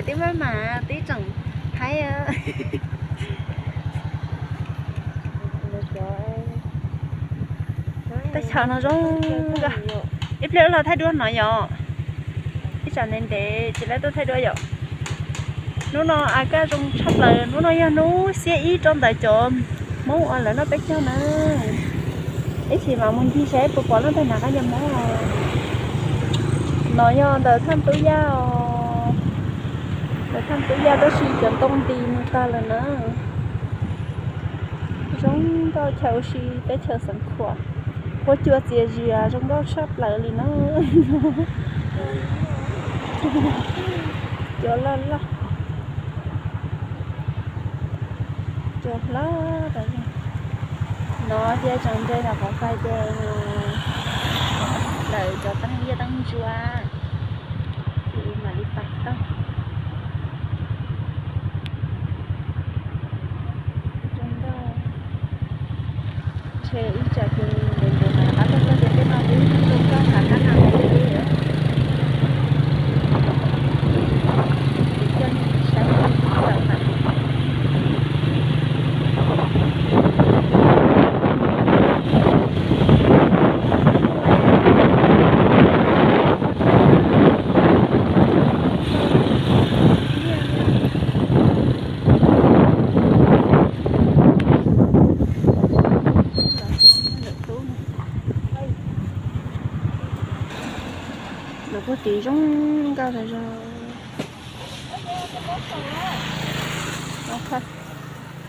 Tib maj mam tib tseem haib. Teb chaws no zoo nkauj. Ib pliag los thaij dua no yom. Ib tsam ntev ntev tsis tau tuaj thaij dua yom. Hnub no a kaj zoo tshaj plaws, hnub no yog hnub xiab ib rau ntawm cov Hmoob uas lawv noj peb caug na. Ib chim mam mus ncig saib puas pom leej twg hnav qab ncaws Hmoob os. No yog ntawm Thaj Tub Yaj os. Ntawm Thaj Tub Yaj tab sis cov ntoo nti mus tag lawm na. Zoo nkauj chaw ua si teb chaws Xeev Khuam, huab cua txias zias zoo nkauj tshaj plaws li na. Cua loj loj, cua hlob tas zog. No thiaj tseem nce ntawm qhov fais ces lawm cov teeb liaj teeb ntsuab, ces mam li pais tau. Zoo nkauj. Ntshe ib tsam ces ntev ntev mam rov qab tuaj txog tias tej no twb zoo nkauj npaum qab no lawm. Ces coj nej saib tawm mam. Lawv puag tid zoo nkauj tas zog.